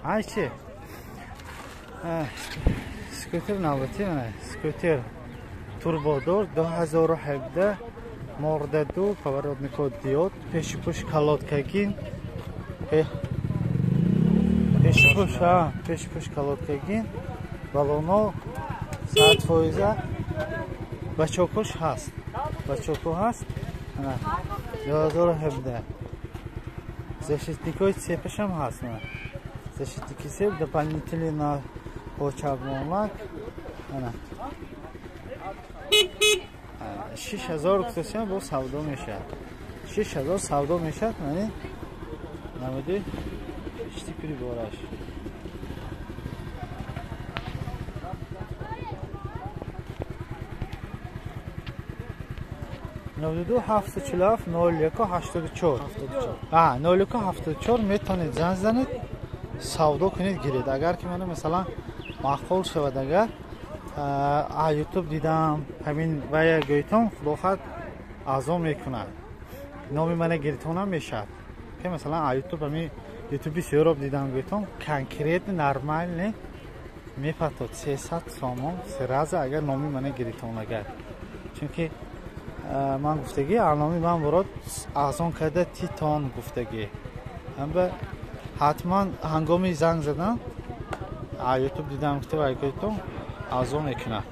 Ай чи? Скутер навбатӣ, скутер турбодор 2017, морда ду, поворотнико диод, пеши пуш колодкагин, пеши пуш, пеши пуш колодкагин, балоно 100%, бачокош ҳаст, бачоко ҳаст. 2017, защитникои цепашам ҳаст, защитники цеп, дополнительный на почабмонак. Ана 6000 гуфтасиам, бо савдо мешавад, 6000 савдо мешавад. Мани намуди ишти прибораш. 92 747 01 84, 01 74. Метавонед занг занед, савдо кунед, гиред. Агар ки мана, масалан, маъқул шавад, агар ютуб дидам ҳамин вая гӯйтон, худохоҳад, аъзо мекунад, номи мана гиритонам мешавад, ки масалан ютуб, ҳамин ютуби Сӯроб дидам гӯйтон, конкретно нормально мепатод 300 сомон сразу, агар номи мана гиритон. Агар чунки ман гуфтагӣ, номи ман бурод аъзон карда титон гуфтагӣ, ҳамба ҳатман ҳангоми занг задан ютуб дидам гуфта вай гӯйтон, аъзо мекунад.